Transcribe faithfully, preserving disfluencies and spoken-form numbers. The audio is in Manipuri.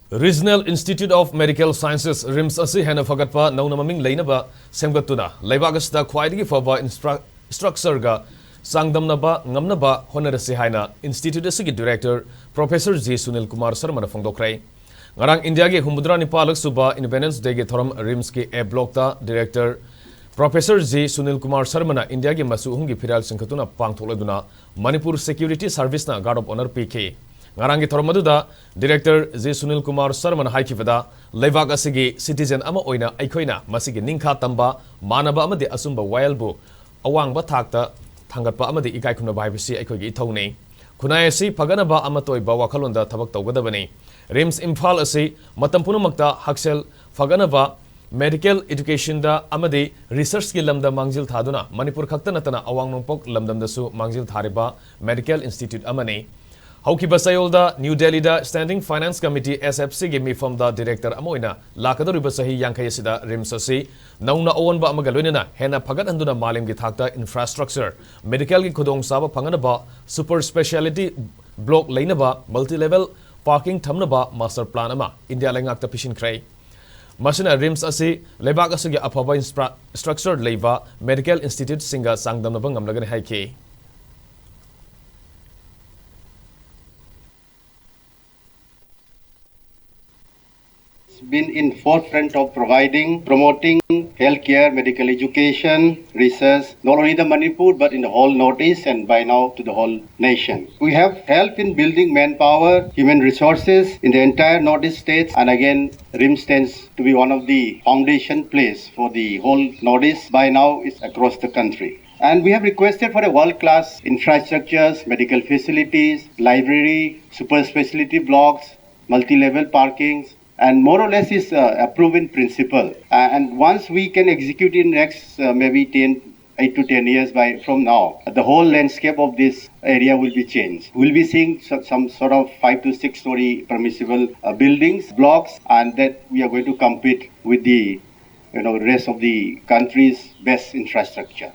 Regional Institute of Medical Sciences, RIMS, ꯑꯁꯤ ꯍꯦꯟꯅ ꯐꯒꯠꯄ, ꯅꯧꯅ ꯃꯃꯤꯡ ꯂꯩꯅꯕ ꯁꯦꯝꯒꯠꯇꯨꯅ ꯂꯩꯕꯥꯛ ꯑꯁꯤꯗ ꯈ꯭ꯋꯥꯏꯗꯒꯤ ꯐꯕ infra-, structure-ꯒ ꯆꯥꯡꯗꯝꯅꯕ ꯉꯝꯅꯕ ꯍꯣꯠꯅꯔꯁꯤ ꯍꯥꯏꯅ institute ꯑꯁꯤꯒꯤ director Professor G Sunil Kumar ꯁꯔꯃꯅ ꯐꯣꯡꯗꯣꯛꯈ꯭ꯔꯦ꯫ ꯉꯔꯥꯡ ꯏꯟꯗꯤꯌꯥꯒꯤ ꯍꯨꯝꯐꯨꯇꯔꯥ ꯅꯤꯄꯥꯜꯂꯛ ꯁꯨꯕ Independence Day-ꯒꯤ ꯊꯧꯔꯝ RIMS-ꯀꯤ A block-ꯇ director Professor G Sunil Kumar ꯁꯔꯃꯅ ꯏꯟꯗꯤꯌꯥꯒꯤ ꯃꯆꯨ ꯑꯍꯨꯝꯒꯤ ꯐꯤꯔꯥꯜ ꯆꯤꯡꯈꯠꯇꯨꯅ ꯄꯥꯡꯊꯣꯛꯂꯗꯨꯅ Manipur Security Service-ꯅ guard of honour ꯄꯤꯈꯤ꯫ ꯉꯔꯥꯡꯒꯤ ꯊꯧꯔꯝ ꯑꯗꯨꯗ director G ꯁꯨꯅꯤꯜ ꯀꯨꯃꯥꯔ ꯁꯔꯃꯅ ꯍꯥꯏꯈꯤꯕꯗ, ꯂꯩꯕꯥꯛ ꯑꯁꯤꯒꯤ citizen ꯑꯃ ꯑꯣꯏꯅ ꯑꯩꯈꯣꯏꯅ ꯃꯁꯤꯒꯤ ꯅꯤꯡꯈꯥ ꯇꯝꯕ, ꯃꯥꯟꯅꯕ ꯑꯃꯗꯤ ꯑꯆꯨꯝꯕ ꯋꯥꯌꯦꯜꯕꯨ ꯑꯋꯥꯡꯕ ꯊꯥꯛꯇ ꯊꯥꯡꯒꯠꯄ ꯑꯃꯗꯤ ꯏꯀꯥꯏ ꯈꯨꯝꯅꯕ ꯍꯥꯏꯕꯁꯤ ꯑꯩꯈꯣꯏꯒꯤ ꯏꯊꯧꯅꯤ꯫ ꯈꯨꯟꯅꯥꯏ ꯑꯁꯤ ꯐꯒꯠꯅꯕ ꯑꯃꯠꯇ ꯑꯣꯏꯕ ꯋꯥꯈꯜꯂꯣꯟꯗ ꯊꯕꯛ ꯇꯧꯒꯗꯕꯅꯤ꯫ RIMS ꯏꯝꯐꯥꯜ ꯑꯁꯤ ꯃꯇꯝ ꯄꯨꯝꯅꯃꯛꯇ ꯍꯛꯁꯦꯜ ꯐꯒꯠꯅꯕ, medical education-ꯗ ꯑꯃꯗꯤ research-ꯀꯤ ꯂꯝꯗ ꯃꯥꯡꯖꯤꯜ ꯊꯥꯗꯨꯅ ꯃꯅꯤꯄꯨꯔ ꯈꯛꯇ ꯅꯠꯇꯅ ꯑꯋꯥꯡ ꯅꯣꯡꯄꯣꯛ ꯂꯝꯗꯝꯗꯁꯨ ꯃꯥꯡꯖꯤꯜ ꯊꯥꯔꯤꯕ medical institute ꯑꯃꯅꯤ꯫ ꯍꯧꯈꯤꯕ ꯆꯌꯣꯜꯗ ꯅ꯭ꯌꯨ ꯗꯦꯜꯂꯤꯗ Standing Finance Committee, S F C-ꯒꯤ ꯃꯤꯐꯝꯗ director ꯑꯃ ꯑꯣꯏꯅ ꯂꯥꯛꯀꯗꯧꯔꯤꯕ ꯆꯍꯤ ꯌꯥꯡꯈꯩ ꯑꯁꯤꯗ RIMS ꯑꯁꯤ ꯅꯧꯅ ꯑꯑꯣꯟꯕ ꯑꯃꯒ ꯂꯣꯏꯅꯅ ꯍꯦꯟꯅ ꯐꯒꯠꯍꯟꯗꯨꯅ ꯃꯥꯂꯦꯝꯒꯤ ꯊꯥꯛꯇ infrastructure, medical-ꯒꯤ ꯈꯨꯗꯣꯡꯆꯥꯕ ꯐꯪꯍꯟꯅꯕ super speciality block ꯂꯩꯅꯕ multi-level parking ꯊꯝꯅꯕ master plan ꯑꯃ ꯏꯟꯗꯤꯌꯥ ꯂꯩꯉꯥꯛꯇ ꯄꯤꯁꯤꯟꯈ꯭ꯔꯦ꯫ ꯃꯁꯤꯅ RIMS ꯑꯁꯤ ꯂꯩꯕꯥꯛ ꯑꯁꯤꯒꯤ ꯑꯐꯕ infra-, structure ꯂꯩꯕ medical institute-ꯁꯤꯡꯒ ꯆꯥꯡꯗꯝꯅꯕ ꯉꯝꯂꯒꯅꯤ ꯍꯥꯏꯈꯤ꯫ Been in forefront of providing, promoting healthcare, medical education, research, not only the Manipur but in the whole Northeast and by now to the whole nation. We have helped in building manpower, human resources in the entire Northeast states, and again, RIMS stands to be one of the foundation place for the whole Northeast. By now, it's across the country. And we have requested for a world-class infrastructures, medical facilities, library, super speciality blocks, multi-level parkings, and more or less is uh, a proven principle. Uh, and once we can execute in next uh, maybe ten, eight to ten years by from now, the whole landscape of this area will be changed. We'll be seeing so- some sort of five to six story permissible uh, buildings, blocks, and that we are going to compete with the you know rest of the country's best infrastructure.